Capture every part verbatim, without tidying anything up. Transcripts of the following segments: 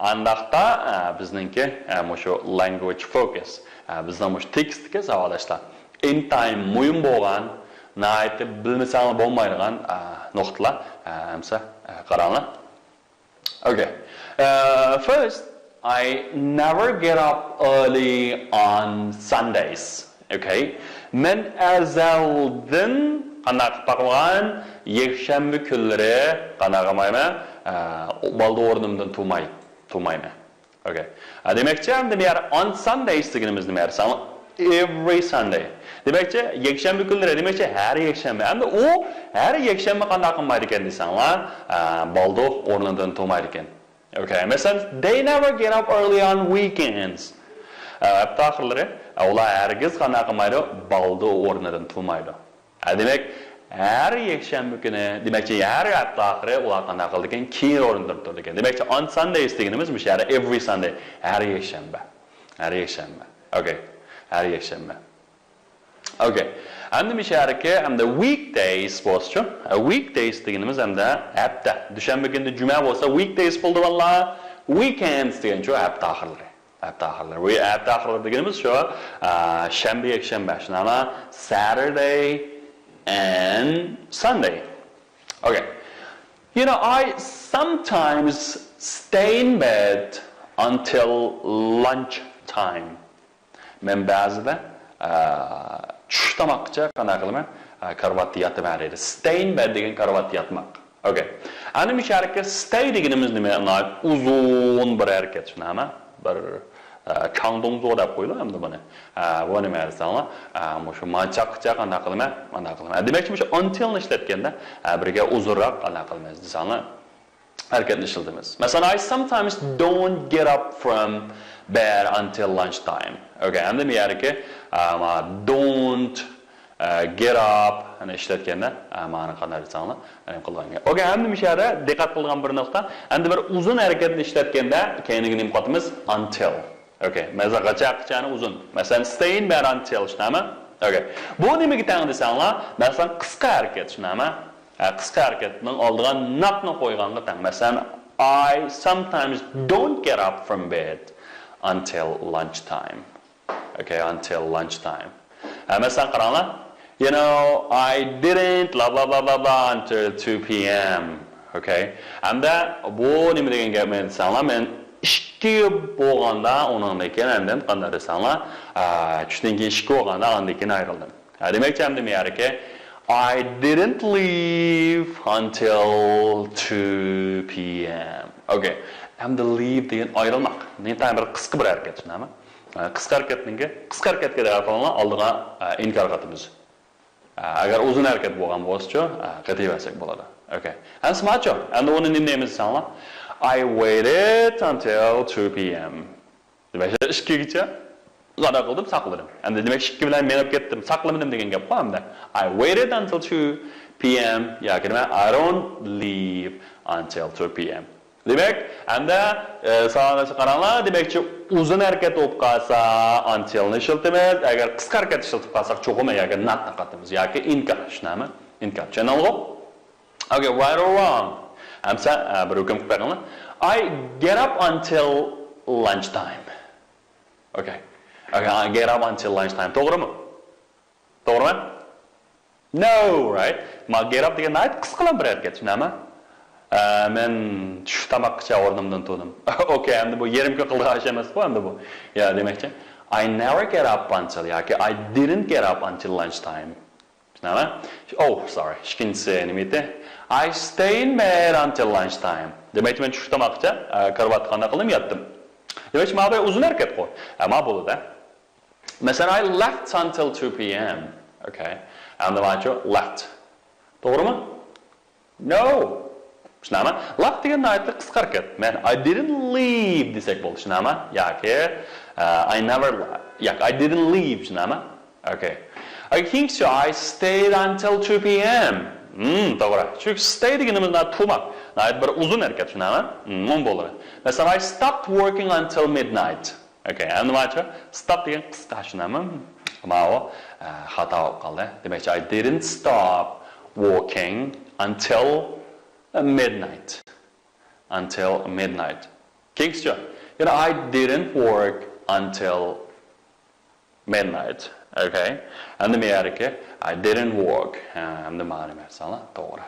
ئانداقتا، ئە، بىزنىڭكى، ئە، مۇشۇ language focus، ئە، بىزنىڭ مۇشۇ تېكىستتىكى ساۋاقداشلار، ئىنتايىن مۇھىم بولغان، ناھايىتى بىلمىسەڭلار بولمايدىغان، ئە، نۇقتىلار. ئە، ئەمسە، ئە، قاراڭلار. Okay. Uh, first, I never get up early on Sundays. Okay. مەن ئەزەلدىن قانداق قىلىپ باقمىغان، يەكشەنبە كۈنلىرى قانداق قىلمايمەن، ئە، بالدۇر ئورنۇمدىن تۇرماي، تۇرمايمەن. Okay. ئە، دېمەكچى، ئەمدى بۇ يەر on Sundays دېگىنىمىز نېمە دېسەڭ؟ Every Sunday. دېمەكچى، يەكشەنبە كۈنلىرى، دېمەكچى، ھەر يەكشەنبە. ئەمدى ئۇ ھەر يەكشەنبە قانداق قىلمايدىكەن دېسەڭلار، ئە، بالدۇر ئورنىدىن تۇرمايدىكەن. Okay. مەسىلەن، they never get up early on weekends. ئە، ھەپتە ئاخىرلىرى، ئە، ئۇلار ھەرگىز قانداق قىلمايدۇ؟ بالدۇر ئورنىدىن تۇرمايدۇ. ھە، دېمەك، ھەر يەكشەنبە كۈنى، دېمەكچى، ھەر ھەپتە ئاخىرى ئۇلار قانداق قىلىدىكەن؟ كېيىن ئورنىدىن تۇرىدىكەن. دېمەكچى، on Sundays دېگىنىمىز مۇشۇ يەردە every Sunday، ھەر يەكشەنبە. ھەر يەكشەنبە. Okay. ھەر يەكشەنبە. Okay. ئەمدى مۇشۇ يەردىكى، ئەمدى weekdays بولسىچۇ؟ ھە، weekdays دېگىنىمىز ئەمدى ھەپتە. دۈشەنبە كۈنى جۈمە بولسا weekdays بولدى بالىلار. Weekends دېگەنچۇ؟ ھەپتە ئاخىرلىرى. ھەپتە ئاخىرلىرى. بۇ ھەپتە ئاخىرلىرى دېگىنىمىز شۇ، ئە، شەنبە، يەكشەنبە، شۇنداقمۇ؟ Saturday and Sunday. Okay. You know, I sometimes stay in bed until lunch time. مەن بەزىدە، ئە، چۈش تاماققىچە قانداق قىلىمەن؟ ئە، كارىۋاتتا ياتىمەن دەيدۇ. Stay in bed دېگەن كارىۋاتتا ياتماق. Okay. ئەنە مۇشۇ ھەرىكەت stay دېگىنىمىز نېمە؟ ناھايىتى ئۇزۇن بىر ھەرىكەت، شۇنداقمۇ؟ بىر، ئە، چاڭدۇڭزۇ دەپ قويىدۇ ئەمدى بۇنى. ئە، بۇ نېمە دېسەڭلار؟ ئە، مۇشۇ مانا چاققىچە قانداق قىلىمەن؟ مانداق قىلىمەن. ئە، دېمەكچى، مۇشۇ until نى ئىشلەتكەندە، ئە، بىرگە ئۇزۇنراق قانداق قىلىمىز دېسەڭلار، ھەرىكەتنى ئىشلىتىمىز. مەسىلەن، I sometimes don't get up from bed until lunch time. Okay. ئەمدى بۇ يەردىكى، ئە، مانا don't ئە، get up نى ئىشلەتكەندە، ئە، مانا قانداق دېسەڭلار، ئە، قىلغان گەپ. Okay، ئەمدى مۇشۇ يەردە دىققەت قىلىدىغان بىر نۇقتا. ئەمدى بىر ئۇزۇن ھەرىكەتنى ئىشلەتكەندە، كەينىگە نېمە قاتىمىز؟ Until. Okay، مەسىلەن، غاچاقىچەنى ئۇزۇن. مەسىلەن، stay in bed until، شۇنداقمۇ؟ Okay. بۇ نېمىگە تەڭ دېسەڭلار، مەسىلەن، قىسقا ھەرىكەت، شۇنداقمۇ؟ ئە، قىسقا ھەرىكەتنىڭ ئالدىغا not نى قويغانغا تەڭ. مەسىلەن، I sometimes don't get up from bed until lunchtime. Okay, until lunchtime. ھە، مەسىلەن، قاراڭلار. You know, I didn't blah blah blah blah blah until two P M. Okay. ئەمدى بۇ نېمە دېگەن گەپ دېسەڭلار، مەن ئىككى بولغاندا ئۇنىڭدىن كېيىن ئاندىن قانداق دېسەڭلار، ئە، چۈشتىن كېيىن ئىككى بولغاندا ئاندىن كېيىن ئايرىلدىم. ھە، دېمەكچى، ئەمدى مەيەركى I didn't leave until two P M. Okay. ئەمدى leave دېگەن ئايرىلماق. ناھايىتى بىر قىسقا بىر ھەرىكەت، شۇنداقمۇ؟ ئە، قىسقا ھەرىكەتنىڭكى، قىسقا ھەرىكەتكە دىققەت قىلىڭلار، ئالدىغا، ئە، ئىنكار قاتىمىز. ئە، ئەگەر ئۇزۇن ھەرىكەت بولغان بولسىچۇ، ئە، قېتىۋەرسەك بولىدۇ. Okay. ئەمسە ماچۇ، ئەمدى ئۇنى نېمە دەيمىز دېسەڭلار؟ I waited until two P M. دېمەك، ئىككىگىچە قانداق قىلدىم؟ ساقلىدىم. ئەمدى دېمەك، ئىككى بىلەن مېڭىپ كەتتىم، ساقلىمىدىم دېگەن گەپقۇ ئەمدى. I waited until two P M ياكى نېمە؟ I don't leave until two P M. دېمەك، ئەمدى، ئە، ساۋاقداشلار قاراڭلار، دېمەكچى، ئۇزۇن ھەرىكەت بولۇپ قالسا until نى ئىشلىتىمىز، ئەگەر قىسقا ھەرىكەت ئىشلىتىپ قالساق چوقۇم ياكى not نى قاتىمىز ياكى ئىنكار، شۇنداقمۇ؟ ئىنكار. چۈشەندىڭىزغۇ؟ Okay, right or wrong? ئەمسە، ئە، بىر ھۆكۈم قىلىپ بېقىڭلار. I get up until lunchtime. Okay. Okay, I get up until lunchtime. توغرىمۇ؟ توغرىمۇ؟ No, right? ما get up دېگەن ناھايىتى قىسقىلا بىر ھەرىكەت، شۇنداقمۇ؟ ئە، مەن چۈش تاماققىچە ئورنۇمدىن تۇردۇم. Okay، ئەمدى بۇ يېرىم كۈن قىلىدىغان ئىش ئەمەسقۇ ئەمدى بۇ. يا، دېمەكچى، I never get up until ياكى I didn't get up until lunchtime. شۇنداقمۇ؟ Oh, sorry. ئىككىنچىسى نېمە ئىدى؟ I stay in bed until lunchtime. دېمەكچى، مەن چۈش تاماققىچە، ئە، كارىۋاتتا قانداق قىلدىم؟ ياتتىم. دېمەكچى، مانا بۇ ئۇزۇن ھەرىكەتقۇ. ئە، ما بولىدۇ. مەسىلەن، I left until two P M. Okay. ئەمدى ماچۇ left. توغرىمۇ؟ No. شۇنداقمۇ؟ Left دېگەن ناھايىتى قىسقا ھەرىكەت. مەن I didn't leave دېسەك بولدى، شۇنداقمۇ؟ ياكى، ئە، I never le-، ياكى I didn't leave، شۇنداقمۇ؟ Okay. Okay، كېيىنكىسى، I stayed until two P M. ھىم، توغرا. چۈنكى stay دېگىنىمىز ناھايىتى تۇرماق. ناھايىتى بىر ئۇزۇن ھەرىكەت، شۇنداقمۇ؟ ھىم، ئۇنى بولىدۇ. مەسىلەن، I stopped working until midnight. Okay، ئەمدى ماچۇ stop دېگەن قىسقا، شۇنداقمۇ؟ ماۋۇ، ئە، خاتا بولۇپ قالدى. دېمەكچى، I didn't stop working until midnight. Until midnight. كېيىنكىسىچۇ؟ يەنە I didn't work until midnight. Okay. ئەمدى مەيەركى I didn't work. ھە، ئەمدى مانا دېمەيسەڭلار، توغرا.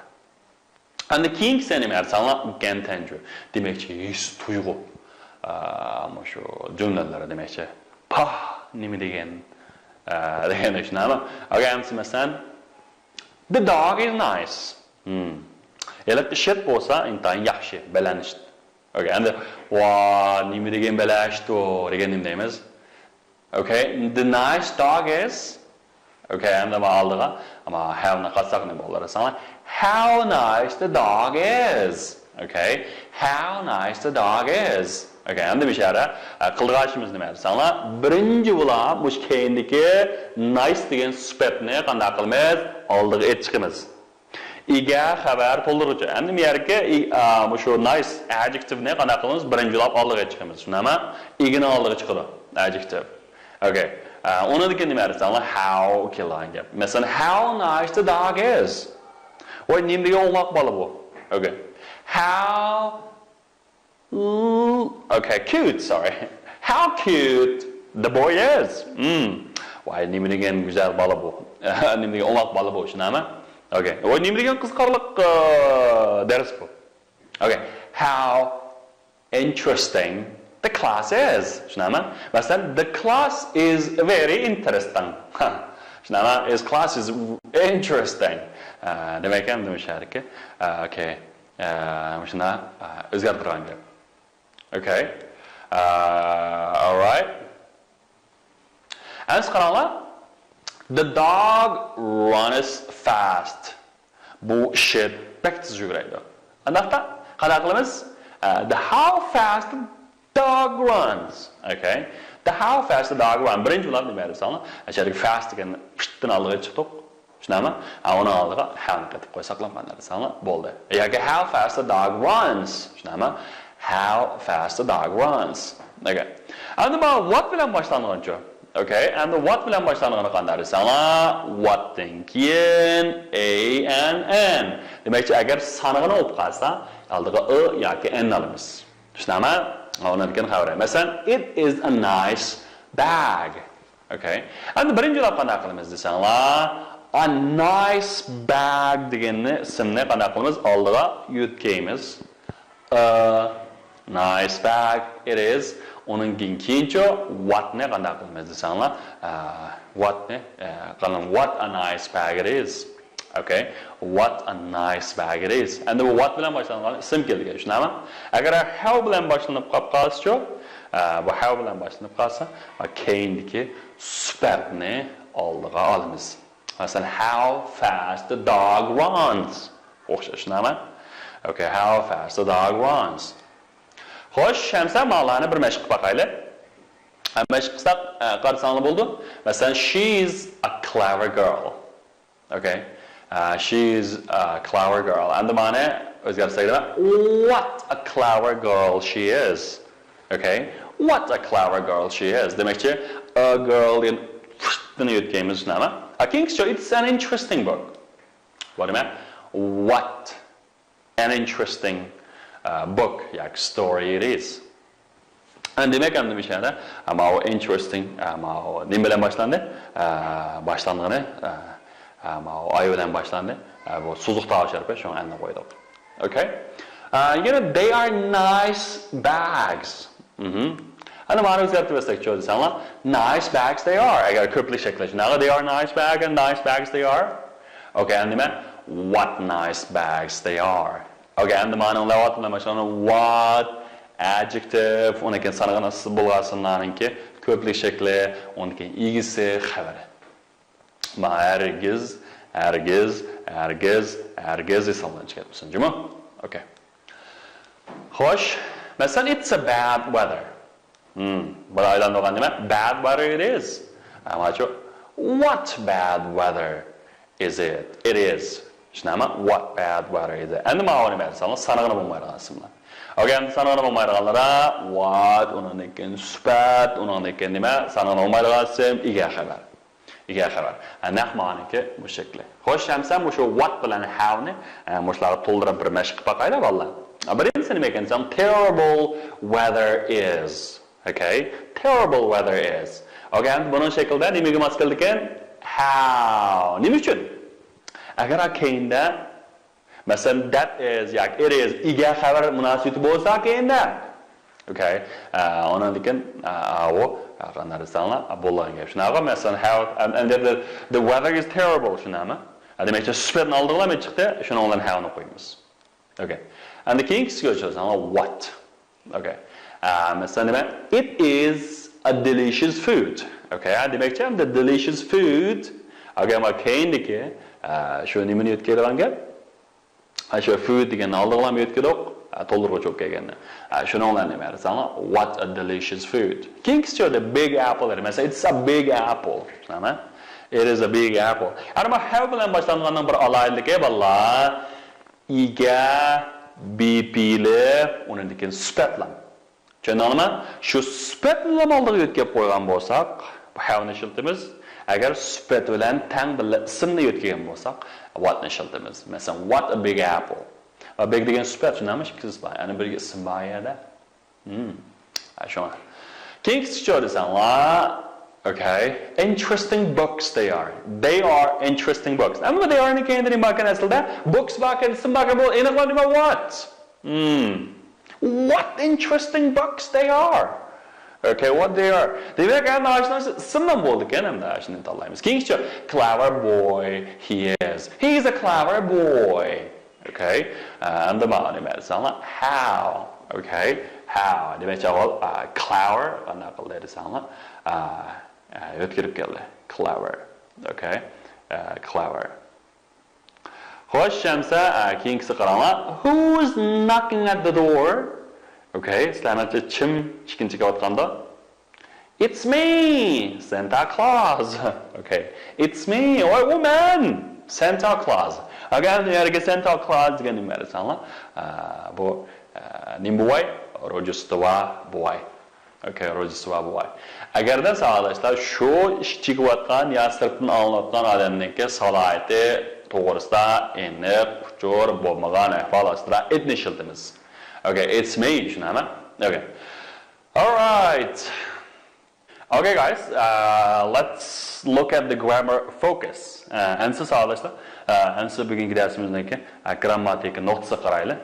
ئەمدى كېيىنكىسى نېمە دېسەڭلار، گەنتەنجۈ. دېمەكچى، ھېس تۇيغۇ. ئا، مۇشۇ جۈملىلەر دېمەكچى. پاھ، نېمە دېگەن، ئا، دېگەندەك شۇنداقمۇ؟ ئەگەر ئەمسە مەسىلەن، The dog is nice. Hmm. ھېلىقى ئىششەت بولسا ئىنتايىن ياخشى، بەلەن ئىششەت. Okay، ئەمدى ۋا، نېمە دېگەن بەلەن ئىششەت ئۇ دېگەندە نېمە دەيمىز؟ Okay، the nice dog is. Okay، ئەمدى مانا ئالدىغا، ئەمما have نى قاتساق نېمە بولار دېسەڭلار، How nice the dog is. Okay، how nice the dog is. Okay، ئەمدى بىشارە، ئە، قىلىدىغان ئىشىمىز نېمە دېسەڭلار، بىرىنچى بولاپ مۇشۇ كەينىدىكى nice دېگەن سۈپەتنى قانداق قىلىمىز؟ ئالدىغا ئېلىپ چىقىمىز. ئىگە خەۋەر تولدۇرغۇچى. ئەمدى بۇ يەرگە ئى-، ئا، مۇشۇ nice ئادجېكتىپنى قانداق قىلىمىز؟ بىرىنچى بولاپ ئالدىغا چىقىمىز. شۇنداقمۇ؟ ئىگىنىڭ ئالدىغا چىقىدۇ ئادجېكتىپ. Okay. ئا، ئۇنىڭدىن كېيىن نېمە دېسەڭلار؟ How كېلىدىغان گەپ. مەسىلەن، How nice the dog is. ۋاي، نېمە دېگەن ئوڭاق بالا بۇ. Okay. How Okay, cute, sorry. How cute the boy is. Hmm. ۋاي، نېمە دېگەن گۈزەل بالا بۇ. نېمە دېگەن ئوماق بالا بۇ، شۇنداقمۇ؟ Okay. ۋاي، نېمە دېگەن قىزىقارلىق، ئا، دەرس بۇ. Okay. How interesting the class is. شۇنداقمۇ؟ مەسىلەن، the class is very interesting. شۇنداقمۇ؟ Is class is interesting. ئا، دېمەك، ئەمدى مۇشۇ يەردىكى، ئا، okay. ئە، مۇشۇنداق، ئە، ئۆزگەرتىدىغان گەپ. Okay. ئە، all right. ئەمسە قاراڭلار. The dog runs fast. بۇ ئىششەت بەك تېز يۈگۈرەيدۇ. ئانداقتا قانداق قىلىمىز؟ ئە، the how fast the dog runs. Okay. The how fast the dog runs. بىرىنچى بولاپ نېمە دېسەڭلار؟ ئەشەدىكى fast دېگەننى پىتتىن ئالدىغا چىقتۇق. شۇنداقمۇ؟ ھە، ئۇنىڭ ئالدىغا howنى قېتىپ قويساقلا مانا دېسەڭلار بولدى. ياكى how fast the dog runs. شۇنداقمۇ؟ How fast the dog runs. Okay. ئەمدى مانا what بىلەن باشلانغانچۇ؟ Okay. ئەمدى what بىلەن باشلانغىنى قانداق دېسەڭلار، what تىن كېيىن a and an. دېمەكچى، ئەگەر سانىغىنى بولۇپ قالسا، ئالدىغا ئى ياكى ئەننى ئالىمىز. شۇنداقمۇ؟ ئۇنىڭدىن كېيىن خەۋەر. مەسىلەن، it is a nice bag. Okay. ئەمدى بىرىنچى بولاپ قانداق قىلىمىز دېسەڭلار، a nice bag دېگەننى، ئىسىمنى قانداق قىلىمىز؟ ئالدىغا يۆتكەيمىز. A nice bag it is. ئۇنىڭدىن كېيىنچۇ what نى قانداق قىلىمىز دېسەڭلار، ئە، what نى، ئە، قانداق، what a nice bag it is. Okay. What a nice bag it is. ئەمدى بۇ what بىلەن باشلانغان ئىسىم كەلگەن، شۇنداقمۇ؟ ئەگەر how بىلەن باشلىنىپ قاپ قالسىچۇ؟ ئە، بۇ how بىلەن باشلىنىپ قالسا، كەينىدىكى سۈپەتنى ئالدىغا ئالىمىز. مەسىلەن، how fast the dog runs. ئوخشاش، شۇنداقمۇ؟ Okay, how fast the dog runs. خوش، ئەمسە ماڭلارنى بىر مەشىق قىلىپ باقايلى. ھە، مەشىق قىلساق، ئە، قارىساڭلار بولىدۇ. مەسىلەن، she is a clever girl. Okay. ئە، she is a clever girl. ئەمدى مانا ئۆزگەرتسەك دېمە، what a clever girl she is. Okay. What a clever girl she is. دېمەكچى، a girl دېگەن فىتنى يۆتكەيمىز، شۇنداقمۇ؟ ئە، كېيىنكىسىچۇ، it's an interesting book. بۇ نېمە؟ What an interesting, uh, book ياكى story it is. ئە، دېمەك، ئەمدى مۇشۇ يەردە، ئە، ماۋۇ interesting، ئە، ماۋۇ نېمە بىلەن باشلاندى؟ ئە، باشلانغىنى، ئە، ئە، ماۋۇ ئاي بىلەن باشلاندى. ئە، بۇ سوزۇق تاۋۇش ھەرپى، شۇڭا ئەننى قويدۇق. Okay. ئە، يەنە they are nice bags. مهم. ئەنە مانا ئۆزگەرتىۋەتسەكچۇ دېسەڭلار، nice bags they are. ئەگەر كۆپلۈك شەكىللەشتۈرگەندە، they are nice bag and nice bags they are. Okay، ئەمدى نېمە؟ What nice bags they are. Okay، ئەمدى مانىڭ لەۋات بىلەن باشلانغان what adjective، ئۇنىڭ كېيىن سانىغىنى بولغان ئىسىملارنىڭكى كۆپلۈك شەكلى، ئۇنىڭ كېيىن ئىگىسى، خەۋىرى. ما ھەرگىز، ھەرگىز، ھەرگىز، ھەرگىز ھېسابلىنىشى كەتمىسۇن، جۇمۇ؟ Okay. خوش، مەسىلەن، it's a bad weather. Hmm، بۇ ئايلاندۇرغان نېمە؟ Bad weather it is. ئەمماچۇ، what bad weather is it? It is. شۇنداقمۇ؟ What bad weather is it? ئەمدى ماۋۇ نېمە دېسەڭلار، سانىغىنى بولمايدىغان ئىسىملار. Okay، ئەمدى سانىغىنى بولمايدىغانلار، what، ئۇنىڭدىن كېيىن سۈپەت، ئۇنىڭدىن كېيىن نېمە؟ سانىغىنى بولمايدىغان ئىسىم، ئىگە خەۋەر. ئىگە خەۋەر. ھە، نەق مانىكى بۇ شەكلى. خوش، ئەمسە مۇشۇ what بىلەن howنى، ئە، مۇشۇلارغا تولدۇرۇپ بىر مەشىق قىلىپ باقايلى، بالىلار. بىرىنچىسى نېمە ئىكەن دېسەڭ، terrible weather is. Okay? Terrible weather is. Okay, ئەمدى بۇنىڭ شەكلىدە نېمىگە ماس كېلىدىكەن؟ How. نېمە ئۈچۈن؟ ئەگەر كەينىدە، مەسىلەن، that is ياكى it is، ئىگە خەۋەر مۇناسىۋىتى بولسا كەينىدە. Okay. ئە، ئۇنىڭدىن كېيىن، ئە، ئاۋۇ، ئە، قانداق دېسەڭلار، بولغان گەپ. شۇنداقغۇ، مەسىلەن، how، and, and the, the weather is terrible، شۇنداقمۇ؟ ئە، دېمەكچى، سۈپەتنى ئالدىغىلا نېمە چىقتى؟ شۇنىڭ بىلەن howنى قويىمىز. Okay. ئەمدى كېيىنكىسىگە ئۆتسەڭلار، what. Okay. ئە، مەسىلەن، نېمە؟ It is a delicious food. Okay. ئە، دېمەكچى، the delicious food. Okay، مانا كەينىدىكى، ئە، شۇ نېمىنى يۆتكەيدىغان گەپ؟ ئە، شۇ food دېگەننى ئالدىغىلا يۆتكىدۇق. ئە، تولدۇرغۇچ بولۇپ كەلگەننى. ئە، شۇنىڭ بىلەن نېمە دېسەڭلار؟ What a delicious food. كېيىنكىسى the big apple. مەسىلەن، it's a big apple. نېمە؟ It is a big apple. ئەمما how بىلەن باشلانغاننىڭ بىر ئالاھىدىلىكى، بالىلار. ئىگە بىپېئىلى، ئۇنىڭدىن كېيىن سۈپەتلەر. چۈشەندىڭلارمۇ؟ شۇ سۈپەتنىلا ئالدىغا يۆتكەپ قويغان بولساق، بۇ howنى ئىشلىتىمىز. ئەگەر سۈپەت بىلەن تەڭ بىللە ئىسىمنى يۆتكىگەن بولساق، whatنى ئىشلىتىمىز. مەسىلەن، what a big apple. ۋە big دېگەن سۈپەت، شۇنداقمۇ؟ ئىككى ئىسىم بار. يەنى بىرگە ئىسىم بار يەردە. ھىم. ھە، شۇڭا. كېيىنكىسىچۇ دېسەڭلار، okay. Interesting books they are. They are interesting books. ئەمما they areنىڭ كەينىدە نېمە باركەن ئەسلىدە؟ Books باركەن، ئىسىم باركەن، بۇ ئېنىقلا نېمە؟ What. Hmm. What interesting books they are. Okay, what they are. دېمەك، ئەمدى ئاشۇنىڭ ئىسمى بولىدىكەن، ئەمدى ئاشۇنى تاللايمىز. كېيىنكىچە، clever boy he is. He is a clever boy. Okay. ئەمدى مانا نېمە دېسەڭلار، how. Okay. How. دېمەكچى، ئاۋۋال، ئە، clever قانداق قىلدى دېسەڭلار، ئە، ئە، يۆتكىلىپ كەلدى. Clever. Okay. ئە، clever. خوش، ئەمسە، ئە، كېيىنكىسى قاراڭلار. Who's knocking at the door? Okay، سىلەرنىڭچە كىم ئىشىكنى چېكىۋاتقاندا؟ It's me, Santa Claus. Okay. It's me, ۋاي، ئۇ مەن، Santa Claus. ئەگەر ئەمدى يەرگە Santa Claus دېگەن نېمە دېسەڭلار، ئە، بۇ، ئە، نېمە بوۋاي؟ روژدېستۋا بوۋاي. Okay، روژدېستۋا بوۋاي. ئەگەردە ساۋاقداشلار شۇ ئىشىك چېكىۋاتقان يا سىرتتىن ئاڭلىنىۋاتقان ئادەمنىڭكى سالاھىيىتى توغرىسىدا ئېنىق ئۇچۇر بولمىغان ئەھۋال ئاستىدا itنى ئىشلىتىمىز. Okay, it's me، شۇنداقمۇ؟ Okay. All right. Okay, guys, uh, let's look at the grammar focus. ئە، ئەمسە ساۋاقداشلار، ئە، ئەمسە بۈگۈنكى دەرسىمىزنىڭكى، ئە، گرامماتىكا نۇقتىسىغا قارايلى.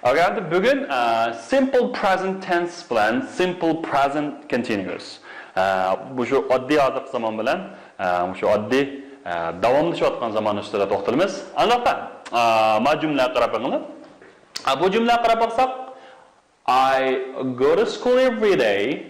ئەگەر بۈگۈن، ئە، simple present tense بىلەن simple present continuous، ئە، بۇ شۇ ئاددىي ھازىرقى زامان بىلەن، ئە، بۇ شۇ ئاددىي، ئە، داۋاملىشىۋاتقان زامان ئۈستىدە توختىلىمىز. ئانداقتا، ئە، ما جۈملە قاراپ بېقىڭلار. ئە، بۇ جۈملە قاراپ باقساق، I go to school every day.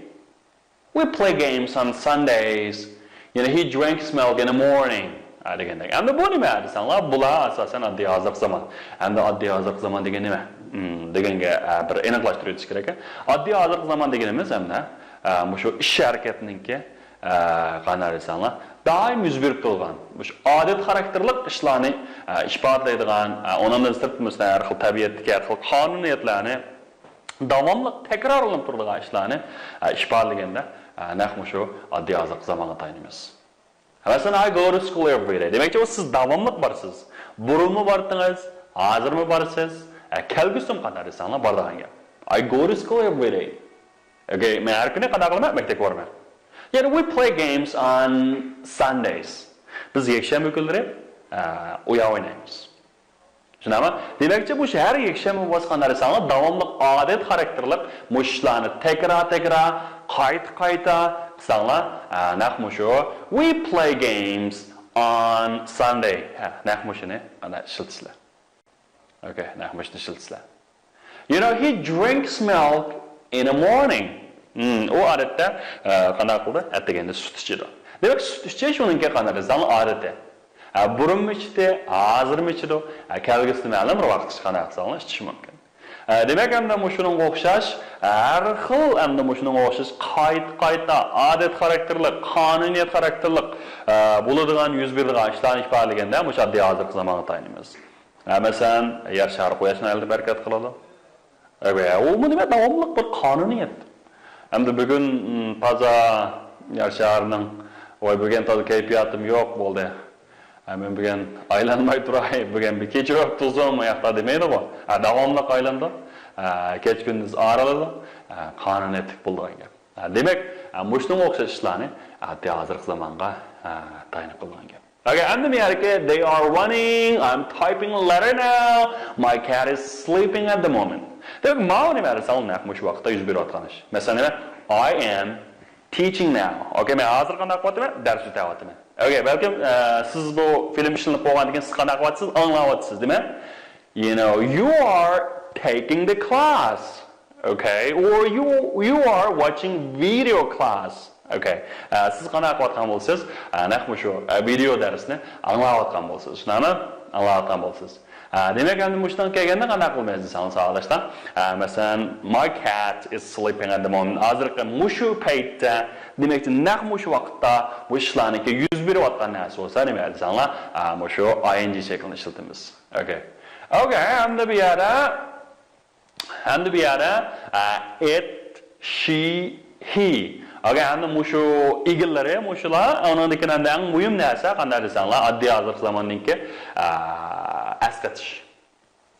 We play games on Sundays. يەنى he drinks milk in the morning. ئە، دېگەندەك. ئەمدى بۇ نېمە دېسەڭلار، بۇلار ئاساسەن ئاددىي ھازىرقى زامان. ئەمدى ئاددىي ھازىرقى زامان دېگەن نېمە؟ ھىم، دېگەنگە، ئە، بىر ئېنىقلاشتۇرۇۋېتىش كېرەك. ئاددىي ھازىرقى زامان دېگىنىمىز ئەمدى، ئە، مۇشۇ ئىش ھەرىكەتنىڭكى، ئە، قانداق دېسەڭلار، دائىم يۈز بېرىپ تۇرغان، مۇشۇ ئادەت خاراكتېرلىق ئىشلارنى، ئە، ئىپادىلەيدىغان، ئە، ئۇنىڭدىن سىرت، مەسىلەن، ھەر خىل تەبىئەتتىكى ھەر خىل قانۇنىيەتلەرنى داۋاملىق تەكرارلىنىپ تۇرىدىغان ئىشلارنى، ئە، ئىپادىلىگەندە، ئە، نەق مۇشۇ ئاددىي ھازىرقى زامانغا تايىنىمىز. مەسىلەن، I go to school every day. دېمەكچى، ئۇ سىز داۋاملىق بارسىز. بۇرۇنمۇ باردىڭىز، ھازىرمۇ بارسىز، ئە، كەلگۈسىمۇ قانداق دېسەڭلار بارىدىغان گەپ. I go to school every day. Okay، مەن ھەر كۈنى قانداق قىلىمەن؟ مەكتەپكە بارىمەن. يەنى we play games on Sundays. بىز يەكشەنبە كۈنلىرى، ئە، ئويۇن ئوينايمىز. شۇنداقمۇ؟ دېمەكچى، بۇ ھەر يەكشەنبە بولسا قانداق دېسەڭلار، داۋاملىق ئادەت خاراكتېرلىق مۇشۇ ئىشلارنى تەكرار-تەكرار، قايتا-قايتا قىلساڭلار، ئە، نەق مۇشۇ، we play games on Sunday. ھە، نەق مۇشۇنى قانداق ئىشلىتىسىلەر؟ Okay، نەق مۇشۇنى ئىشلىتىسىلەر. You know, he drinks milk in the morning. ھىم، ئۇ ئادەتتە، ئە، قانداق قىلدى؟ ئەتىگەندە سۈت ئىچىدۇ. دېمەك، سۈت ئىچىش ئۇنىڭكى قانداق دېسەڭلار ئادىتى. ئە، بۇرۇنمۇ ئىچتى، ھازىرمۇ ئىچىدۇ. ئە، كەلگۈسىدە مەلۇم بىر ۋاقىتقىچە قانداق قىلساڭلار ئىچىشى مۇمكىن. ئە، دېمەك، ئەمدى مۇشۇنىڭغا ئوخشاش، ھەر خىل ئەمدى مۇشۇنىڭغا ئوخشاش قايتا-قايتا ئادەت خاراكتېرلىق، قانۇنىيەت خاراكتېرلىق، ئە، بولىدىغان، يۈز بېرىدىغان ئىشلارنى ئىپادىلىگەندە مۇشۇ ئاددىي ھازىرقى زامانغا تايىنىمىز. ھە، مەسىلەن، يەر شارى قۇياش نەلىدە ھەرىكەت قىلىدۇ. ھە، ئۇ نېمە داۋاملىق بىر قانۇنىيەت. ئەمدى بۈگۈن، م، تازا يەر شارىنىڭ، ۋاي، بۈگۈن تازا كەيپىياتىم يوق بولدى. ھە، مەن بۈگۈن ئايلانماي تۇراي، بۈگۈن بىر كېچىكىپ تۇرسۇن، مۇ ياقتا دېمەيدىغۇ. ھە، داۋاملىق ئايلىنىدۇ. ئە، كەچ كۈندۈز ئايرىلىدۇ، ئە، قانۇنىيەتلىك بولىدىغان گەپ. ئە، دېمەك، ئە، مۇشۇنىڭغا ئوخشاش ئىشلارنى ئاددىي ھازىرقى زامانغا، ئە، تايىنىپ قىلىدىغان گەپ. ئەگەر ئەمدى بۇ يەردىكى they are running, I'm typing a letter now, my cat is sleeping at the moment. دېمەك، ماۋۇ نېمە دېسەڭ، نەق مۇشۇ ۋاقىتتا يۈز بېرىۋاتقان ئىش. مەسىلەن، نېمە؟ I am teaching now. ئوكەي، مەن ھازىر قانداق قىلىۋاتىمەن؟ دەرس ئۆتەۋاتىمەن. ئوكەي، بەلكىم، ئە، سىز بۇ فىلىم ئىشلىنىپ بولغاندىن كېيىن سىز قانداق قىلىۋاتىسىز؟ ئاڭلاۋاتىسىز، دېمەك. You know, you are taking the class. Okay, or you, you are watching video class. Okay. ئە، سىز قانداق قىلىۋاتقان بولىسىز؟ ئە، نەق مۇشۇ، ئە، ۋىدېئو دەرسنى ئاڭلاۋاتقان بولىسىز. شۇنداقمۇ؟ ئاڭلاۋاتقان بولىسىز. ئە، دېمەك، ئەمدى مۇشۇنىڭ كەلگەندە قانداق قىلىمىز دېسەڭ، ساۋاقداشلار. ئە، مەسىلەن، my cat is sleeping at the moment. ھازىرقى مۇشۇ پەيتتە، دېمەك، نەق مۇشۇ ۋاقىتتا بۇ ئىشلارنىڭكى يۈز بېرىۋاتقان نەرسە بولسا، نېمە دېسەڭلار، ئە، مۇشۇ I N G شەكلىنى ئىشلىتىمىز. Okay. Okay، ئەمدى بۇ يەردە ئەمدى بۇ يەردە، ئە، it، she، he. ئەگەر ئەمدى مۇشۇ ئىگىلىرى مۇشۇلار، ئۇنىڭدىن كېيىن ئەمدى ئەڭ مۇھىم نەرسە قانداق دېسەڭلار، ئاددىي ھازىرقى زاماندىكى، ئە، ئەسقېتىش.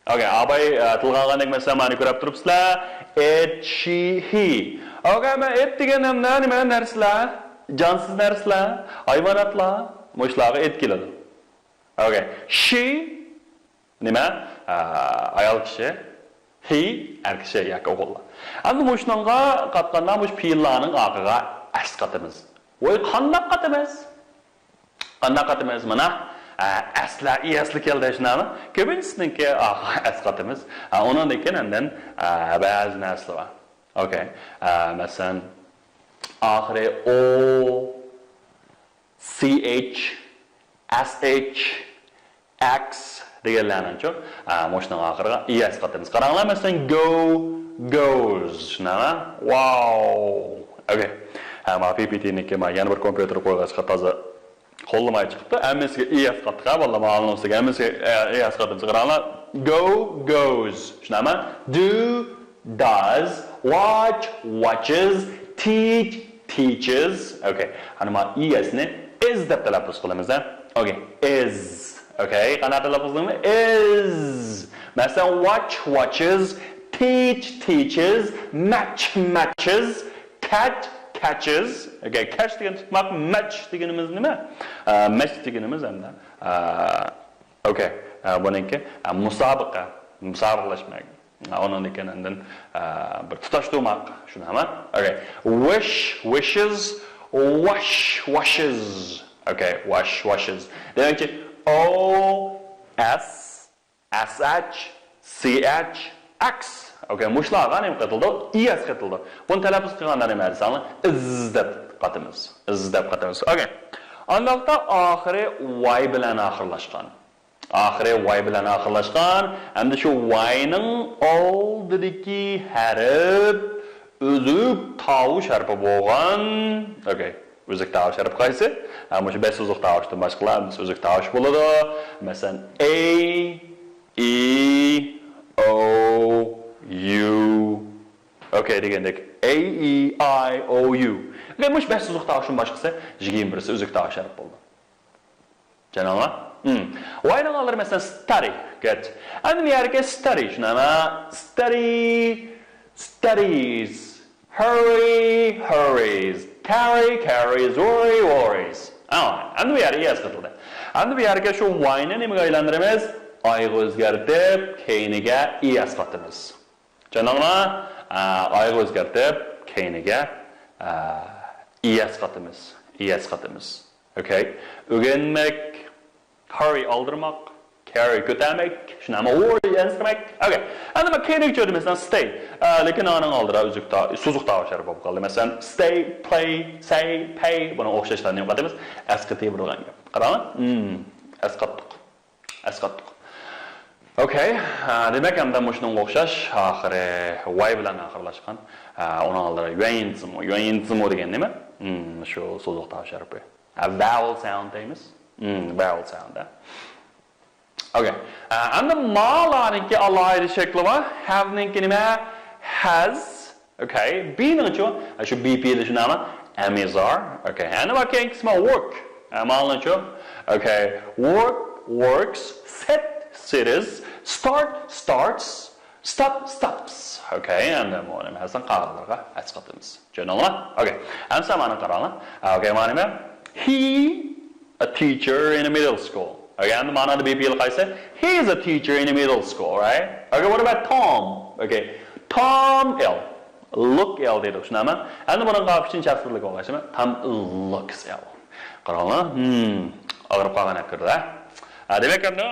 ئوكەي، ئاباي، ئە، تىلغا ئالغاندەك مەسىلەن، مانا كۆرۈپ تۇرۇپسىلەر. It، she، he. ئوكەي، مەن it دېگەن ئەمدى نېمە نەرسىلەر؟ جانسىز نەرسىلەر، ھايۋاناتلار. مۇشۇلارغا it كېلىدۇ. ئوكەي. She نېمە؟ ئە، ئايال كىشى. He ئەر كىشى ياكى ئوغۇللار. ئەمدى مۇشۇنىڭغا قاتقاندا مۇشۇ پېئىللارنىڭ ئاخىرىغا ئەس قاتىمىز. ۋوي، قانداق قاتىمىز؟ قانداق قاتىمىز؟ مانا، ئە، ئەسلەر، ئىي ئەسلەر كەلدى شۇنداقمۇ؟ كۆپىنچىسىنىڭكى ئاخىرىغا ئەس قاتىمىز. ئە، ئۇنىڭدىن كېيىن ئاندىن، ئە، بەزى نەرسىلەر بار. ئوكەي. ئە، مەسىلەن، ئاخىرى ئو، C H، S H، X دېگەنلەرنىڭچۇ، ئا، مۇشۇنىڭ ئاخىرىغا ئىي ئەس قاتىمىز. قاراڭلار، مەسىلەن، go، goes. شۇنداقمۇ؟ Wow. ئوكەي. ھە، ما پى پى تىنىڭكى ما يەنە بىر كومپيۇتېر قويغاچقا تازا قوللىماي چىقىپتۇ. ھەممىسىگە ئىي ئەس قاتتۇق، ھە، بالىلار، ماڭا ئالنىڭ ئۈستىگە ھەممىسىگە، ئە، ئىي ئەس قاتىمىز. قاراڭلار، go، goes. شۇنداقمۇ؟ Do، does، watch، watches، teach، teaches. ئوكەي. ئەنە ما ئىي ئەسنى is دەپ تەلەپپۇز قىلىمىز-دە. ئوكەي. Is. ئوكەي. قانداق تەلەپپۇز قىلىمىز؟ Is. مەسىلەن، watch، watches، teach، teaches، match، matches، catch، catches. ئوكەي. Catch دېگەن تۇتماق، match دېگىنىمىز نېمە؟ ئە، match دېگىنىمىز ئەمدى، ئە، ئوكەي. ئە، بۇنىڭكى، ئە، مۇسابىقە، مۇسابىقىلەشمەك. ئۇنىڭدىن كېيىن ئاندىن، ئە، بىر تۇتاشتۇرماق، شۇنداقمۇ؟ ئوكەي. Wish، wishes، wash، washes. ئوكەي، wash، washes. دېمەكچى، O، S، S H، C H، X. ئوكەي، مۇشۇلارغا نېمە قېتىلىدۇ؟ ئىي ئەس قېتىلىدۇ. بۇنى تەلەپپۇز قىلغاندا نېمە دېسەڭلار؟ Is دەپ قاتىمىز. Is دەپ قاتىمىز. ئوكەي. ئانداقتا ئاخىرى Y بىلەن ئاخىرلاشقان. ئاخىرى Y بىلەن ئاخىرلاشقان، ئەمدى شۇ Y نىڭ ئالدىدىكى ھەرپ ئۈزۈك تاۋۇش ھەرپى بولغان. ئوكەي. ئۈزۈك تاۋۇش ھەرپى قايسى؟ ھە، مۇشۇ بەش سوزۇق تاۋۇشتىن باشقىلار ھەممىسى ئۈزۈك تاۋۇش بولىدۇ. مەسىلەن، A، E، O، U. ئوكەي دېگەندەك، A، E، I، O، U. ئوكەي، مۇشۇ بەش سوزۇق تاۋۇشتىن باشقىسى، يىگىرمە بىرسى ئۈزۈك تاۋۇش ھەرپى بولىدۇ. چۈشەندىڭلار؟ ھىم. Y نىڭ ئالدىدا مەسىلەن، study. Good. ئەمدى بۇ يەردىكى study، شۇنداقمۇ؟ Study، studies. Hurry، hurries. Carry، carries. Worry، worries. ئا، ئەمدى بۇ يەردە ئىي ئەس قېتىلدى. ئەمدى بۇ يەردىكى شۇ Y نى نېمىگە ئايلاندۇرىمىز؟ I غا ئۆزگەرتىپ، كەينىگە ئىي ئەس قاتىمىز. چۈشەندىڭلار؟ ئا، I غا ئۆزگەرتىپ، كەينىگە، ئا، ئىي ئەس قاتىمىز. ئىي ئەس قاتىمىز. ئوكەي. ئۆگەنمەك، hurry، ئالدىرىماق، carry، كۆتەرمەك، شۇنداقمۇ؟ Worry، ئەنسىرىمەك. ئوكەي. ئەمدى مەن كەينىگە چۈشۈردۈم، مەسىلەن، stay. ئا، لېكىن ئانىڭ ئالدىدا ئۈزۈك تا-، سوزۇق تاۋۇش ھەرپى بولۇپ قالدى. مەسىلەن، stay، play، say، pay. بۇنىڭغا ئوخشاشلا نېمە قاتىمىز؟ ئەس قېتىۋېرىدىغان گەپ. قاراڭلار. ھىم، ئەس قاتتۇق. ئەس قاتتۇق. ئوكەي. ئا، دېمەك، ئەمدى مۇشۇنىڭغا ئوخشاش ئاخىرى Y بىلەن ئاخىرلاشقان. ئا، ئۇنىڭ ئالدىدا يۈەنيىنزىمۇ، يۈەنيىنزىمۇ دېگەن نېمە؟ ھىم، شۇ سوزۇق تاۋۇش ھەرپى. ئا، vowel sound دەيمىز. ھىم، vowel sound. ئوكەي. ئا، ئەمدى مالارنىڭكى ئالاھىدە شەكلى بار. Have نىڭكى نېمە؟ Has. ئوكەي. Be نىڭچۇ؟ شۇ B P دە شۇنداقمۇ؟ M is are. ئوكەي. ئەنە ۋە كېيىنكىسى ما؟ Work. ئە، مالنىڭچۇ؟ ئوكەي. Work، works. Set، sits. Start، starts. Stop, stops. Okay, ئەمدى بۇ نېمە دېسەڭ قاغىلارغا ئەسقاتىمىز. چۈشەندىڭلار؟ Okay. ئەمسە مانا قاراڭلار. Okay، مانا نېمە؟ He a teacher in a middle school. Okay, ئەمدى مانادا بىپېئىل قايسى؟ He is a teacher in a middle school, right? Okay, what about Tom? Okay. Tom ill. Look ill دېدۇق، شۇنداقمۇ؟ ئەمدى بۇنىڭغا ئۈچىنچى ئەپسىزلىك بولغاچمۇ؟ Tom looks ill. قاراڭلار. Hmm. ئاغرىپ قالغان ئەكىردە. دېمەك ئەمدى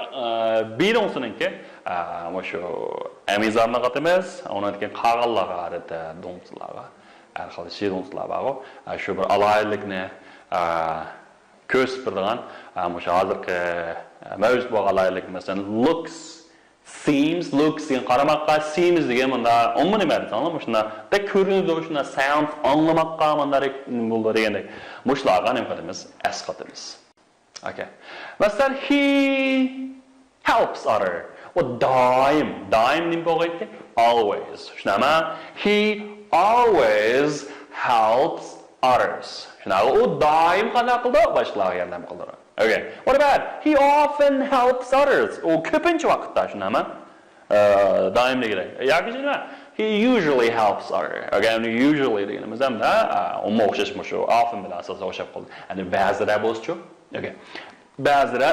بىدوڭسىنىڭكى مۇشۇ ئەمىزارنى قاتىمىز، ئۇنىڭدىن كېيىن قالغانلارغا ئادەتتە دوڭسىلارغا، ھەر خىل شى دوڭسىلار بارغۇ، شۇ بىر ئالاھىدىلىكنى كۆرسىتىپ بېرىدىغان، مۇشۇ ھازىرقى مەۋجۇت بولغان ئالاھىدىلىك، مەسىلەن، looks، seems، looks دېگەن قارىماققا، seems دېگەن مۇندا ئومۇمىي نېمە دېسەڭلار، مۇشۇنداق بەك كۆرۈنىدۇ، شۇنداق sounds ئاڭلىماققا مۇنداق بولىدۇ دېگەندەك. مۇشۇلارغا نېمە قىلىمىز؟ ئەس قاتىمىز. Okay. مەسىلەن، he helps other. ئۇ دائىم، دائىم نېمە بولغىيتتى؟ Always. شۇنداقمۇ؟ He always helps others. شۇنداق، ئۇ دائىم قانداق قىلىدۇ؟ باشقىلارغا ياردەم قىلىدۇ. Okay. What about he often helps others? ئۇ كۆپىنچە ۋاقىتتا، شۇنداقمۇ؟ ئە، دائىم دېگىلى. ياكى شۇنداق، he usually helps other. Okay, ئەمدى usually دېگىنىمىز ھەمدە، ئە، ئۇمۇ ئوخشاش مۇشۇ often بىلەن ئاساسەن ئوخشاپ قالدى. يەنى بەزىدە بولسىچۇ. Okay. بەزىدە،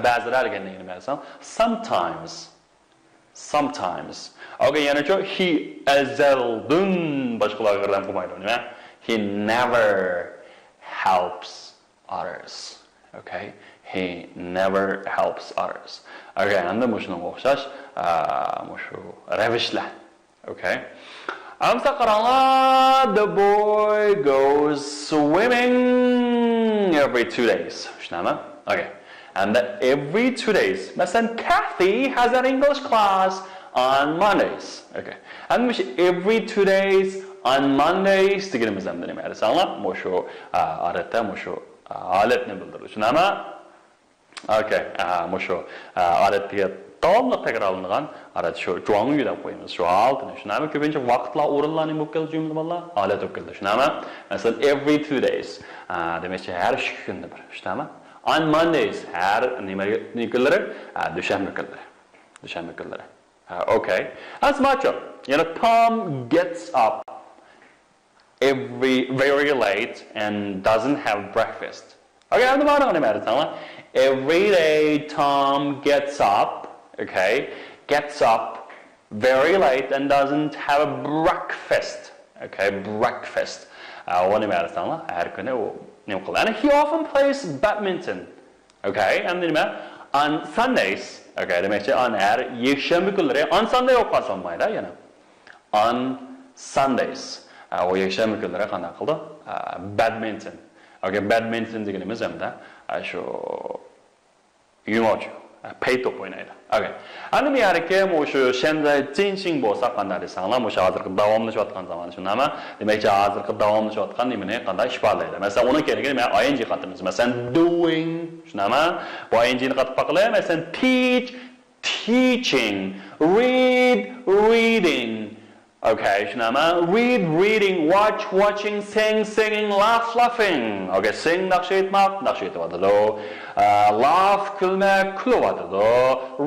بەزىدە دېگەن نېمە دېسەڭ، sometimes. Sometimes. Okay, يەنىچۇ، he ئەزەلدىن باشقىلارغا ياردەم قىلمايدۇ. نېمە؟ He never helps others. Okay. He never helps others. Okay, ئەمدى مۇشۇنىڭغا ئوخشاش، ئە، مۇشۇ رەۋىشلەر. Okay. ئەمسە قاراڭلار، the boy goes swimming every two days. شۇنداقمۇ؟ Okay. And the every two days. مەسىلەن، Kathy has an English class on Mondays. Okay. ئەمدى مۇشۇ every two days on Mondays دېگىنىمىز ئەمدى نېمە دېسەڭلار؟ مۇشۇ، ئە، ئادەتتە مۇشۇ، ئە، ھالەتنى بىلدۈرىدۇ. شۇنداقمۇ؟ Okay، ئە، مۇشۇ، ئە، ئادەتتىكى داۋاملىق تەكرارلىنىدىغان، ئادەتتە شۇ جۇاڭيۈ دەپ قويىمىز، شۇ ھالىتىنى. شۇنداقمۇ؟ كۆپىنچە ۋاقىتلار، ئورۇنلار نېمە بولۇپ كېلىدۇ جۈملىدە بالىلار؟ ھالەت بولۇپ كېلىدۇ. شۇنداقمۇ؟ مەسىلەن، every two days. ئە، دېمەكچى، ھەر ئىككى كۈندە بىر. شۇنداقمۇ؟ On Mondays، ھەر نېمە، نېمە كۈنلىرى؟ ئە، دۈشەنبە كۈنلىرى. دۈشەنبە كۈنلىرى. ئە، okay. ئەمسە ماچۇ. يەنە Tom gets up every, very late and doesn't have breakfast. Okay, ئەمدى مانىغا نېمە دېسەڭلار؟ Every day Tom gets up, okay, gets up very late and doesn't have a breakfast. Okay, breakfast. ئە، ئۇ نېمە دېسەڭلار؟ ھەر كۈنى ئۇ نېمە قىلىدۇ؟ And he often plays badminton. Okay، ئەمدى نېمە؟ On Sundays. Okay، دېمەكچى، on ھەر يەكشەنبە كۈنلىرى، on Sunday بولۇپ قالسا بولمايدۇ يەنە. On Sundays. ئە، ئۇ يەكشەنبە كۈنلىرى قانداق قىلىدۇ؟ ئە، badminton. Okay، badminton دېگىنىمىز ھەمدە، ئە، شۇ يۈڭئاچيۇ، ئە، پەي توپ ئوينايدۇ. Okay. ئەمدى بۇ يەردىكى مۇشۇ شەنزەي جىنشىڭ بولسا قانداق دېسەڭلار، مۇشۇ ھازىرقى داۋاملىشىۋاتقان زامان شۇنداقمۇ؟ دېمەكچى، ھازىرقى داۋاملىشىۋاتقان نېمىنى قانداق ئىپادىلەيدۇ؟ مەسىلەن، ئۇنىڭ كەينىگە نېمە؟ ئاي ئېن جى قاتىمىز. مەسىلەن، doing، شۇنداقمۇ؟ بۇ ئاي ئېن جىنى قاتىپ باقىلى. مەسىلەن، teach، teaching، read، reading. Okay، شۇنداقمۇ؟ Read، reading، watch، watching، sing، singing، laugh، laughing. Okay، sing ناخشا ئېيتماق، ناخشا ئېيتىۋاتىدۇ. ئە، laugh، كۈلمەك، كۈلۈۋاتىدۇ.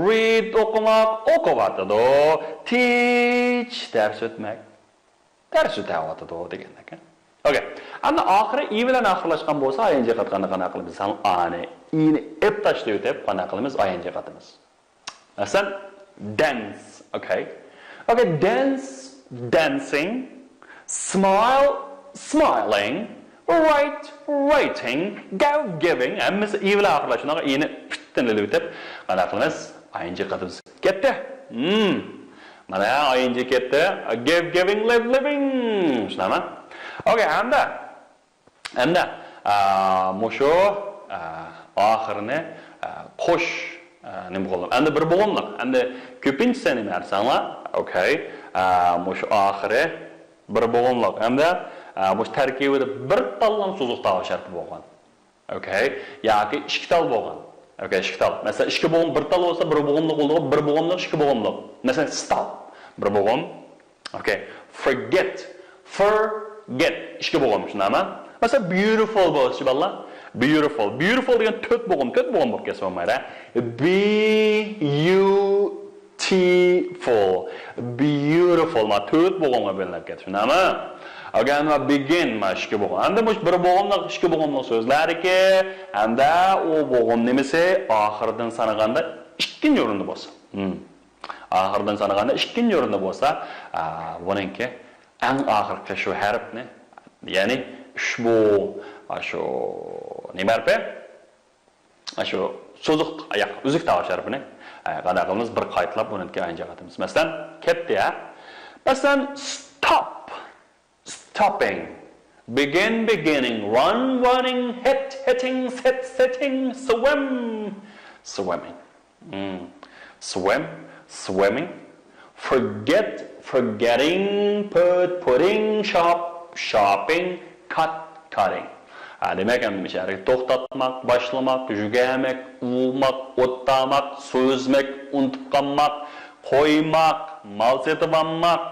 Read، ئوقۇماق، ئوقۇۋاتىدۇ. Teach، دەرس ئۆتمەك، دەرس ئۆتەۋاتىدۇ دېگەندەك. Okay. ئەمدى ئاخىرى ئى بىلەن ئاخىرلاشقان بولسا، ئاي ئېن جى قاتقاندا قانداق قىلىمىز؟ ئانى، ئىنى ئېپ تاشلىۋېتىپ قانداق قىلىمىز؟ ئاي ئېن جى قاتىمىز. مەسىلەن، dance، okay. Okay, dance، dancing، smile، smiling، write، writing، give، giving، ھەممىسى ئى بىلەن ئاخىرلاشقان، ئىنى پىتتىن ئېلىۋېتىپ قانداق قىلىمىز؟ ئاي ئېن جى قاتىمىز. كەتتى. Hmm. مانا ئاي ئېن جى كەتتى. Give، giving، live، living. شۇنداقمۇ؟ Okay، ھەمدە ئەمدى، ئا، مۇشۇ، ئا، ئاخىرىنى، ئا، قوش، ئا، نېمە قىلدىم؟ ئەمدى بىر بوغۇملۇق. ئەمدى كۆپىنچىسى نېمە دېسەڭلار؟ Okay. ئا، مۇشۇ ئاخىرى بىر بوغۇملۇق. ئەمدى، ئا، مۇشۇ تەركىبىدە بىر تاللام سوزۇق تاۋۇش ھەرپى بولغان. Okay. ياكى ئىككى تال بولغان. Okay، ئىككى تال. مەسىلەن، ئىككى بوغۇم، بىر تال بولسا، بىر بوغۇملۇق بولىدۇ، بىر بوغۇملۇق، ئىككى بوغۇملۇق. مەسىلەن، stop. بىر بوغۇم. Okay. Forget. Forget. ئىككى بوغۇم، شۇنداقمۇ؟ مەسىلەن، beautiful بولسىچۇ بالىلار. Beautiful. Beautiful دېگەن تۆت بوغۇم، تۆت بوغۇم بولۇپ كەتسە بولمايدۇ. B U beautiful. Beautiful. ما تۆت بوغۇمغا بۆلۈنۈپ كەتتى. شۇنداقمۇ؟ ئاگەن ما begin ما ئىككى بوغۇم. ئەمدى مۇش بىر بوغۇملۇق، ئىككى بوغۇملۇق سۆزلەردىكى ھەمدە ئۇ بوغۇم نېمىسى ئاخىرىدىن سانىغاندا ئىككىنچى ئورۇندا بولسا. ھىم. ئاخىرىدىن سانىغاندا ئىككىنچى ئورۇندا بولسا، ئا، بۇنىڭكى ئەڭ ئاخىرقى شۇ ھەرپنى، يەنى ئۇشبۇ، ئاشۇ نېمە ھەرپى؟ ئاشۇ سوزۇق، ياق، ئۈزۈك تاۋۇش ھەرپىنى، ئە، قانداق قىلىمىز؟ بىر قايتىلاپ، ئۇنىڭدىن كېيىن ئاينى جايغا قايتىمىز. مەسىلەن، كەتتى، ھە؟ مەسىلەن، stop. Stopping. Begin, beginning. Run, running. Hit, hitting. Sit, sitting. Swim. Swimming. Hmm. Swim, swimming. Forget, forgetting. Put, putting. Shop, shopping. Cut, cutting. ھە، دېمەك، ئەمدى مۇشۇ يەردە توختاتماق، باشلىماق، يۈگۈرمەك، ئۇۋىماق، ئوتتاماق، سۆزلىمەك، ئۇنتۇپ قالماق، قويماق، مال سېتىۋالماق،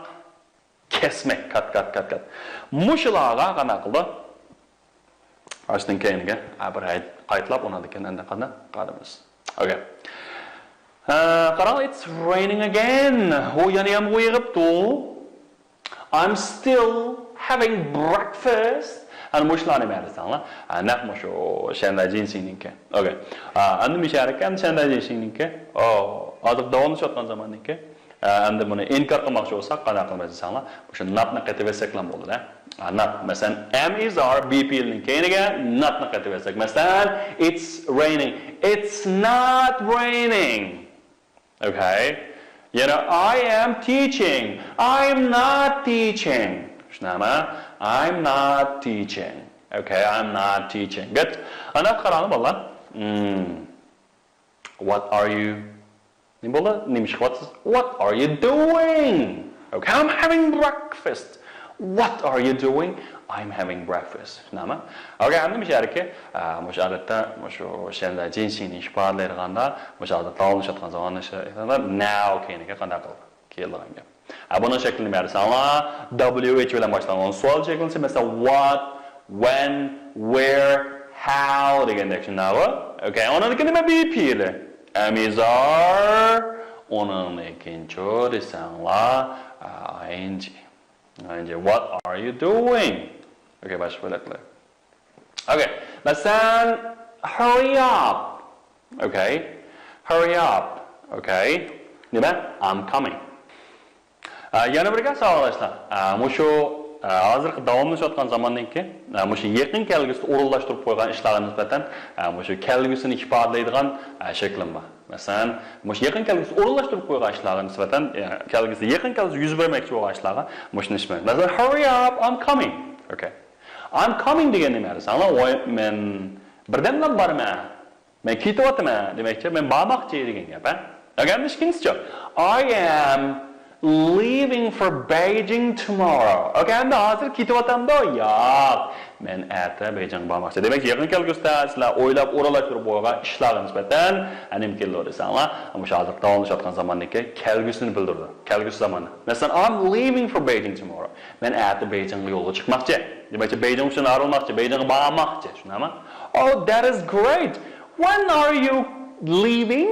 كەسمەك، كات، كات، كات، كات. مۇشۇلارغا قانداق قىلدى؟ ئاشتىن كېيىنگە، ھە، بىر ھەي-، قايتىلاپ، ئۇنىڭدىن كېيىن ئەمدى قانداق قىلىمىز؟ ئوكەي. ھە، قاراڭ، it's raining again. ئۇ يەنە يامغۇر يېغىپتۇ. I'm still having breakfast. ئەنە مۇشۇلارنى مەن دېسەڭلار. ھە، نەق مۇشۇ شەندە جىنسىنىڭكى. ئوكەي. ھە، ئەمدى مۇشۇ يەرگە ئەمدى شەندە جىنسىنىڭكى. ئو، ھازىر داۋاملىشىۋاتقان زاماننىڭكى. ئە، ئەمدى بۇنى ئىنكار قىلماقچى بولساق، قانداق قىلىمىز دېسەڭلار، مۇشۇ ناتنى قېتىۋەتسەكلا بولىدۇ، ھە؟ ئە، نات. مەسىلەن، ئېم ئىز ئار بى پېئىلنىڭ كەينىگە ناتنى قېتىۋەتسەك. مەسىلەن، it's raining. It's not raining. ئوكەي. يەنە I am teaching. I'm not teaching. چۈشىنەما؟ I'm not teaching. ئوكەي، I'm not teaching. گۇد. ئانا قاراڭلار، بالىلار. Hmm. What are you نېمە بولدى؟ نېمە ئىش قىلىۋاتىسىز؟ What are you doing? Okay, I'm having breakfast. What are you doing? I'm having breakfast. شۇنداقمۇ؟ Okay، ئەمدى مۇشۇ يەردىكى، ئە، مۇشۇ ئادەتتە مۇشۇ شەندە جىنسىنى ئىپادىلەيدىغاندا، مۇشۇ ئادەتتە داۋاملىشىۋاتقان زاماندا ئىشلەيدىغاندا now كەينىگە قانداق قىلىدۇ؟ كېلىدىغان گەپ. ھە، بۇنىڭ شەكلىنى بەرسەڭلار، W H بىلەن باشلانغان سوئال شەكلىسى، مەسىلەن، what, when, where, how دېگەندەك، شۇنداقغۇ؟ Okay، ئۇنىڭدىكى نېمە؟ بى پېئىلى. ئېم ئىز ئار، ئۇنىڭدىن كېيىنچۇ دېسەڭلار، ئاي ئېن جى. ئاي ئېن جى، what are you doing? Okay، باشقا بۆلەكلەر. Okay، مەسىلەن، hurry up. Okay، hurry up. Okay، نېمە؟ I'm coming. ئە، يەنە بىر گەپ ساۋاقداشلار. ئە، مۇشۇ، ئە، ھازىرقى داۋاملىشىۋاتقان زاماننىڭكى، ئە، مۇشۇ يېقىن كەلگۈسىدە ئورۇنلاشتۇرۇپ قويغان ئىشلارغا نىسبەتەن، ئە، مۇشۇ كەلگۈسىنى ئىپادىلەيدىغان، ئە، شەكلىم بار. مەسىلەن، مۇشۇ يېقىن كەلگۈسىدە ئورۇنلاشتۇرۇپ قويغان ئىشلارغا نىسبەتەن، ئە، كەلگۈسىدە يېقىن كەلگۈسىدە يۈز بەرمەكچى بولغان ئىشلارغا مۇشۇنى ئىشلىمەيمىز. مەسىلەن، hurry up, I'm coming. Okay. I'm coming دېگەن نېمە دېسەڭلار، ۋاي، مەن بىردەملا بارىمەن. مەن كېتىۋاتىمەن دېمەكچى، مەن بارماقچى دېگەن گەپ، ھە؟ ئەگەر ئىككىنچىسىچۇ، I am leaving for Beijing tomorrow. Okay، ئەمدى ھازىر كېتىۋاتامدۇ؟ ياق، مەن ئەتە بېيجىڭغا بارماقچى. دېمەك، يېقىن كەلگۈسىدە سىلەر ئويلاپ ئورۇنلاشتۇرۇپ قويغان ئىشلارغا نىسبەتەن، ھە، نېمە كېلىدۇ دېسەڭلار، مۇشۇ ھازىر داۋاملىشىۋاتقان زاماننىڭكى كەلگۈسىنى بىلدۈرىدۇ. كەلگۈسى زاماننى. مەسىلەن، I'm leaving for Beijing tomorrow. مەن ئەتە بېيجىڭغا يولغا چىقماقچى. دېمەكچى، بېيجىڭ ئۈچۈن ئايرىلماقچى، بېيجىڭغا بارماقچى. شۇنداقمۇ؟ Oh, that is great. When are you leaving?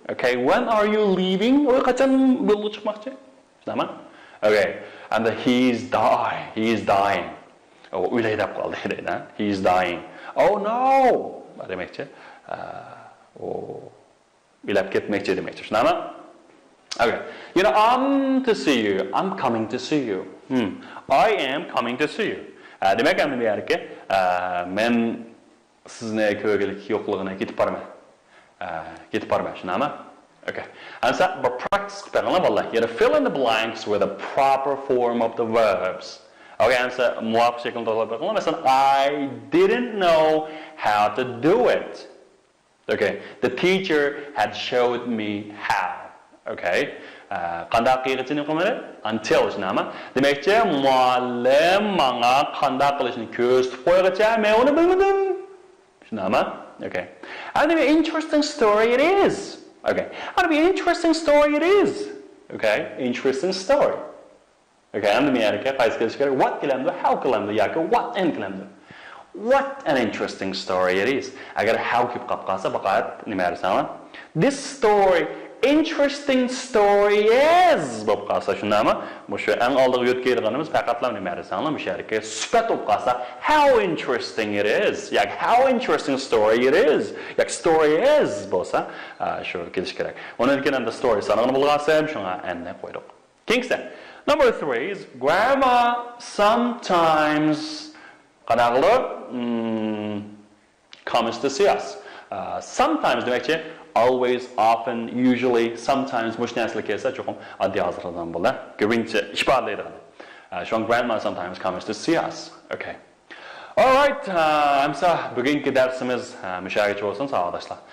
Okay, when are you leaving? ئۇ قاچان يولغا چىقماقچى؟ شۇنداقمۇ؟ Okay. And he is dying. He is dying. ئۇ ئۆلەي دەپ قالدى دەيدۇ. He is dying. Oh no. دېمەكچى، ئە، ئۇ ئۆلۈپ كەتمەكچى دېمەكچى. شۇنداقمۇ؟ Okay. يەنە I'm to see you. I'm coming to see you. Hmm. I am coming to see you. ئە، دېمەك، ئەمدى بۇ يەردىكى، ئە، مەن سىزنى كۆرگىلى يوقلىغىنى كېتىپ بارىمەن. ئە، كېتىپ بارىمەن، شۇنداقمۇ؟ Okay. ئەمسە بىر practice قىلىپ بېقىڭلار، بالىلار. يەنە fill in the blanks with a proper form of the verbs. Okay، ئەمسە مۇۋاپىق شەكىلنى توپلاپ بېقىڭلار. مەسىلەن، I didn't know how to do it. Okay. The teacher had showed me how. Okay. ئە، قانداق قىلغىچە نېمە قىلمىدى؟ Until، شۇنداقمۇ؟ دېمەكچى، مۇئەللىم ماڭا قانداق قىلىشنى كۆرسىتىپ قويغىچە مەن ئۇنى بىلمىدىم. شۇنداقمۇ؟ Okay. And an interesting story it is. Okay. And an interesting story it is. Okay. Interesting story. Okay. ئەمدى مەن يەرگە قايسى كېلىشى كېرەك؟ What كېلەمدۇ، how كېلەمدۇ ياكى what and كېلەمدۇ؟ What an interesting story it is. ئەگەر how كېلىپ قاپ قالسا، پەقەت نېمە دېسەڭلار؟ This story interesting story is بولۇپ قالسا، شۇنداقمۇ؟ مۇشۇ ئەڭ ئالدىغا يۆتكەيدىغىنىمىز پەقەتلا نېمە دېسەڭلار، مۇشۇ يەردىكى سۈپەت بولۇپ قالسا، how interesting it is ياكى how interesting story it is ياكى story is بولسا، ئا، شۇ كېلىشى كېرەك. ئۇنىڭدىن كېيىن ئەمدى story سانىغىنى بولغانسەن، شۇڭا ئەننى قويدۇق. كېيىنكىسى. Number three is grandma sometimes قانداق قىلىدۇ؟ Hmm, comes to see us. ئا، sometimes دېمەكچى، always, often, usually, sometimes مۇشۇ نەرسىلەر كەلسە چوقۇم ئاددىي ھازىرلىغان بولىدۇ. كۆپىنچە ئىپادىلەيدىغان. ئا، شۇڭا grandma sometimes comes to see us. Okay. Alright، ئا، ئەمسە بۈگۈنكى دەرسىمىز، ئا، مۇشۇ يەرگىچە بولسۇن، ساۋاقداشلار.